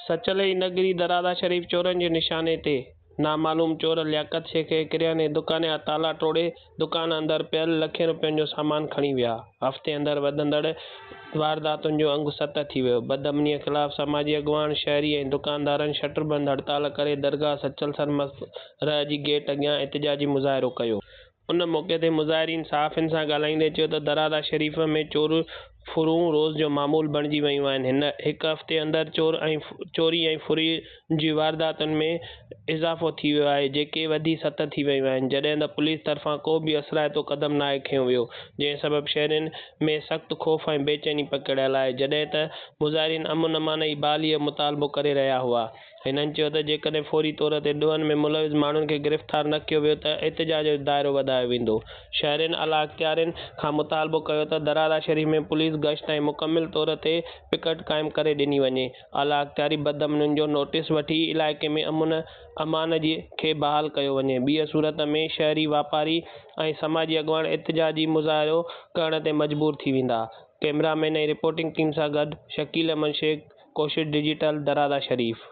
سچل جي نگري درادا شريف چورن جي نشاني تي، نامعلوم چور لياقت شيخ جي ڪرياني جي دڪان جا تالا ٽوڙي دڪان اندر پيل لکين روپين جو سامان کڻي ويا، هفتي اندر وڌندڙ وارداتن جو انگ ست ٿي ويو، بدامني خلاف سماجي اڳواڻ، شهري ۽ دڪاندارن شٽربند هڙتال ڪري درگاهه سچل سرمست رح جي گيٽ اڳيان احتجاجي مظاهرو ڪيو. ان موقعي تي مظاهرين صحافين سان ڳالهائيندي چيو ته درادا شريف ۾ چوريون ڦرون روز جو معمول بڻجي ويون آهن هن هڪ هفتي اندر چور ۽ چوري ۽ ڦري جي وارداتن ۾ اضافو ٿي ويو آهي جيڪي وڌي ست ٿي ويون آهن جڏهن ته پوليس طرفان ڪو به اثرائتو قدم ناهي کنيو ويو جنهن سبب شهرين ۾ سخت خوف ۽ بيچيني پکڙيل آهي جڏهن ته مظاهرين امن امان جي بحالي جو مطالبو ڪري رهيا هئا. هنن چيو ته جيڪڏهن فوري طور تي ڏوهن ۾ ملوث ماڻهن کي گرفتار نه ڪيو ويو ته احتجاج جو دائرو وڌايو ويندو. شهرين اعليٰ اختيارين کان مطالبو ڪيو ته درادا شريف ۾ پوليس گشت ۽ مڪمل طور تي پڪٽ قائم ڪري ڏني وڃي. اعليٰ اختياري بدامنين جو نوٽيس وٺي علائقي ۾ امن امان جي کي بحال ڪيو وڃي ٻيء صورت ۾ شهري، واپاري ۽ سماجي اڳواڻ احتجاجي مظاهرو ڪرڻ تي مجبور ٿي ويندا. ڪئميرا مين ۽ رپورٽنگ ٽيم سان گڏ شڪيل احمد شيخ، ڪوشش ڊجيٽل، درادا شريف.